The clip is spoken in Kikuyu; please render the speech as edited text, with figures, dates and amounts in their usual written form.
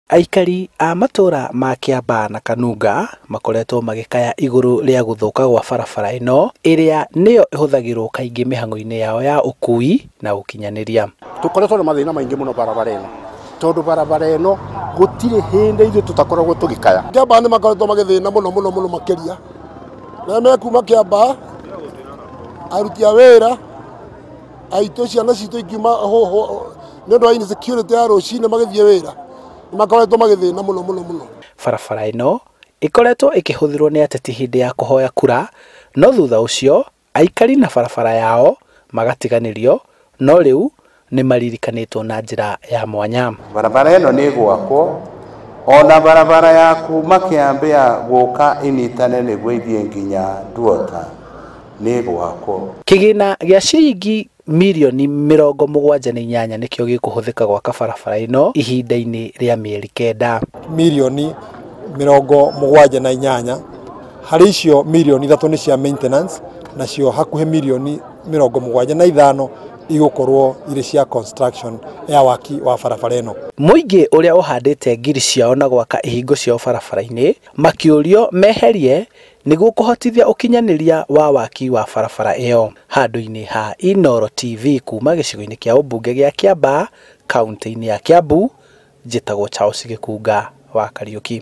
Aikari a matũra ma Kiambaa na Kanunga makoretwo magĩkaya igũrũ rĩa gũthũka gwa barabara ĩno ĩrĩa nĩyo ĩhũthagĩrwo kaingĩ mĩhang'o-inĩ yao ya ũkui na ũkinyanĩria. Tũkoretwo na mathĩna maingĩ mũno barabara ĩno, tondũ barabara ĩno gũtirĩ hĩndĩ ithuĩ tũtakoragwo tũgĩkaya. Kiambaa nĩ makoretwo magĩthĩna mũno mũno mũno makĩria. Rĩrĩa mekuma Kiambaa, aruti a wĩra aitũ ciana citũ ingiuma nĩ ũndũ wa insecurity ya rũcinĩ magĩthiĩ wĩra, nĩ makoretwo magĩthĩna mũno mũno mũno. Barabara ĩno ĩkoretwo ĩkĩhũthĩrwo nĩ ateti hĩndĩ ya kũhoya kura, no thutha ũcio aikari na barabara yao magatiganĩrio, no rĩu nĩ maririkanĩtwo na njĩra ya mwanya. Barabara ĩno nĩ ĩgwakwo ona barabara ya kuma Kĩambĩa gũka ĩnyitane nĩguo ithiĩ nginya Nduota nĩ ĩgwakwo. Kĩgĩna gĩa ciringi mirioni 78 nĩkĩo gĩkũhũthĩka gwaka barabara ĩno ihinda-inĩ rĩa mĩeri 9. Mirioni 78, harĩ icio mirioni 3 nĩ cia maintenance, nacio hakuhĩ mirioni 75 igũkorwo irĩ cia construction ya waki wa barabara ĩno. Mũingĩ ũrĩa ũhandĩte ngiri ciao na gwaka ihingo ciao barabara-inĩ makĩũrio meherie nĩguo kũhotithia ũkinyanĩria wa waki wa barabara ĩyo. Handũ-inĩ ha Inooro TV kuma gĩcigo-inĩ kĩa ũmbunge gĩa Kiambaa, kaunti-inĩ ya Kiambu, njĩtagwo Charles Gĩkunga wa Kariũki.